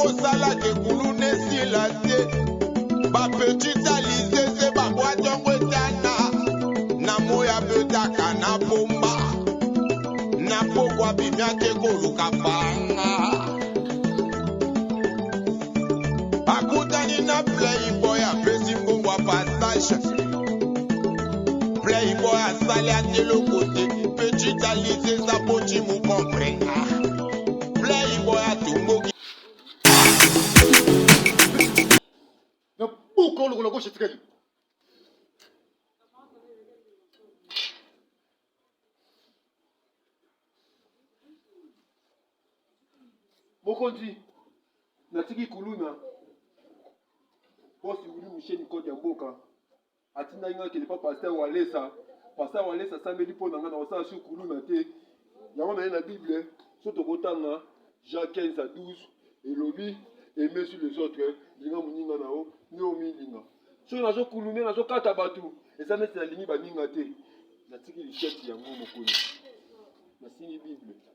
Ekosala ke kuluna esila te. Ba petit alize se babwa ntongo etana. Na moi abetaka na pomba. Na pokwa abimi ake koluka banga. Akutani na playboy apesi mbongo ya passage. Playboy asali ata eloko te. Petit alize eza poti mu comprend. Playboy atomboki. Na buka olokola gauche etikali. Mokonzi, natiki kuluna bosi Willy Musheni kode ya mboka atindaki ngai kende pa pasteur Walesa. Pasteur Walesa asambeli mpo na ngai, nakosala sur kuluna te. Yango naye na Bible, so tokotanga Jean 15 à 12 elobi aimer sur les autres, linga moninga na yo nde omilinga. Soki nazokulune nazokata bato, eza neti nalingi baninga te. Natiki lisheti yango mokonzi, nasimbi Bible.